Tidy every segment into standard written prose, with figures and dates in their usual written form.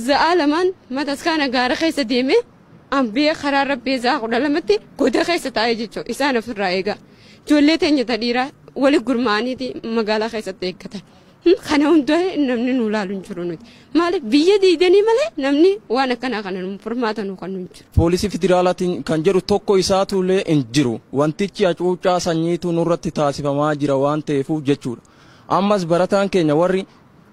Za'a lamaan mataskaana gaara keessa deemee ambee karaa rabbee za'a 12tti goda keessa taa'ee jechuudha. Isaan ofirraa eegaa. Ijoollee teenya dhiiraa wali gurmaa'aniiti magaalaa keessatti eeggatan. Kana hunda namni nu ilaalu hin jiru nuti. Maaliif biyya diidanii malee namni waan akkanaa kana nu furmaata nu kan hin jiru. Poolisii federaalaatiin kan jedhu tokko isaatu illee hin jiru. Wantichi hacuuccaa sanyiitu nurratti taasifamaa jira waan ta'eef jechuudha. Ammas barataan keenya warri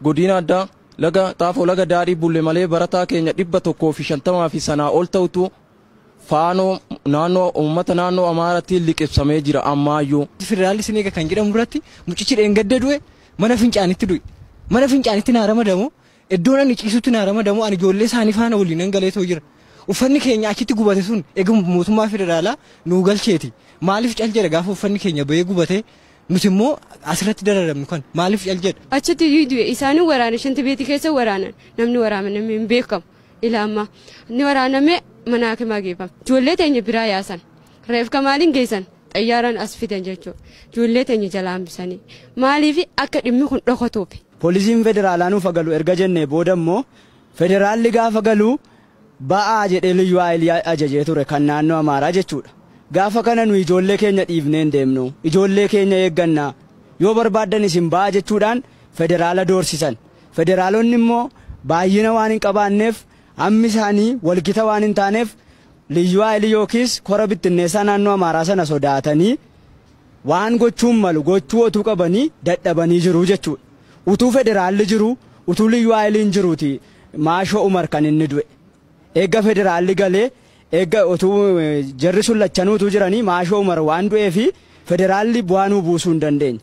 godina addaa laga xaafoo laga daadhii bulle malee barataa keenya 150 fi sanaa ol ta'utu faanoo naannoo uummata naannoo Amaaraatti liqimsamee jira ammaayyuu. Federaalli Sineega kan jedhamu irratti mucichi dheengadda du'e mana fincaanitti du'e. Mana fincaanitti naa ramadamu iddoon ani ciisutti naa ramadamu ani ijoollee isaanii faana waliin nan galeetoo jira. Uffanni keenya achitti gubate sun eega mootummaa federaalaa nuu galcheeti. Maaliif cal jedha gaafa uffanni keenya bahee gubate nuti immoo asirratti dararamnu kan maaliif cal jedha. Achitti du'e isaanii waraana shanti beetii keessa waraanan namni waraaname hin beekamu ilaa ammaa ni waraaname mana hakimaa geeffame. Ijoollee teenya biraa yaasan reefka maaliin geessan xayyaaraan as fidan jechuudha. Ijoollee teenya jalaa hambisanii maaliif akka dhimmi kun dhokatuuf. Poolisiin federaalaa nuuf galu erga jennee booda immoo federaalli gaafa galu ba'aa jedhee liyyuu haayilii ajajee ture kan naannoo Amaaraa jechuudha. Gaafa kana nu ijoollee keenya dhiifnee hin deemnu ijoollee keenya eeggannaa yoo barbaaddan isin ba'aa jechuudhaan federaala doorsisan. Federaalonni immoo baay'ina waan hin qabaanneef hammi isaanii walgita waan hin taaneef liyyuu haayilii yookiis kora bittinneessaa naannoo Amaaraa sana sodaatanii waan gochuun malu gochuu otuu qabanii dadhabanii jiru jechuudha. Utuu federaalli jiru utuu liyyuu haayiliin jiruuti Maashoo Umar kan inni du'e. Eegga federaalli galee eegga utuu jarri sun lachanuutu jiranii Maashoo Umar waan du'ee fi federaalli bu'aa nuu buusuu hin dandeenye.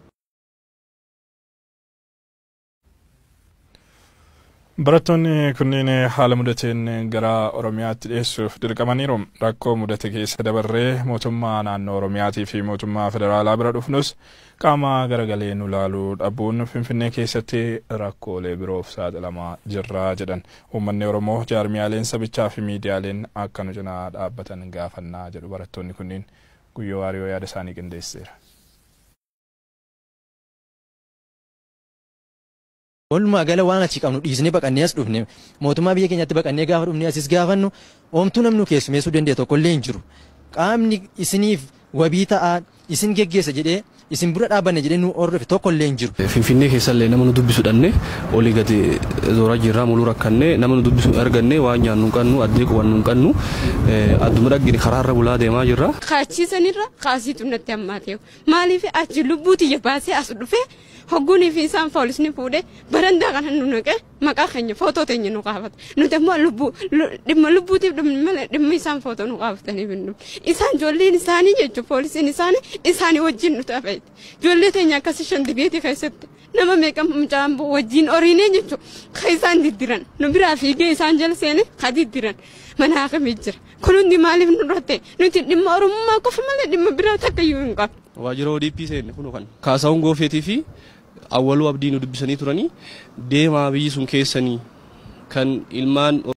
Barattoonni kunneen haala mudateen gara Oromiyaatti dhiyeessuuf dirqamaniiru. Rakkoo mudate keessa dabarree mootummaa naannoo Oromiyaatii fi mootummaa federaalaa bira dhufnus qaama garagalee nu ilaaluu dhabuun Finfinnee keessatti rakkoolee biroof saaxilamaa jirra jedhan. Uummanni Oromoo jaarmiyaaleen sabichaa fi miidiyaaleen akka nu cinaa dhaabbatan gaafannaa jedhu barattoonni kunneen. Guyyoo Waariyoo yaada isaanii qindeesseera. Walumaa gala waan achi qabnu dhiisnee baqannee as dhufne mootummaa biyya keenyatti baqannee gaafa dhufne asis gaafannu oomtuu namni keessumeessuu danda'e tokkollee hin jiru. Qaamni isiniif wabii ta'aa isin geggeessa jedhee isin bira dhaabbanne jedhee nu hordofe tokkollee hin jiru. Finfinnee keessallee nama nu dubbisu dhabne olii gadi zooraa jirraa muluu rakkanne nama nu dubbisu arganne waan nyaannu hin qabnu addee qubannu hin qabnu adduma dhaggine karaarra bulaa deemaa jirra. Kaachiisanirra kaasiitu natti hammaateewu. Maaliif achi lubbuu tiyya baasee as dhufee hogguunii fi isaan poolisni fuudhee barandaa kana nu naqee maqaa keenya footoo teenya nu kaafata. Nuti immoo lubbuu dhimma lubbuutiif dhimma isaan footoo nu kaafataniif hin dhumne. Isaan ijoolleen isaanii jechuun poolisiin isaanii isaanii wajjin nu taphate. Ijoollee teenya akkasii shanti beetii keessatti nama meeqa mucaan wajjin horiinee jechuun kan isaan diddiran nu biraa fiigee isaan jala seene kan diddiran mana hakamii jira. Kun hundi maaliif nu dhorte nuti dhimma Oromummaa qofa malee dhimma biraa takka iyyuu hin qabnu. Waajjira ODP seenne kun kan Kaasaawun Goofeetii fi Awwaluu Abdii nu dubbisanii turanii deemaa biyyi sun keessanii kan ilmaan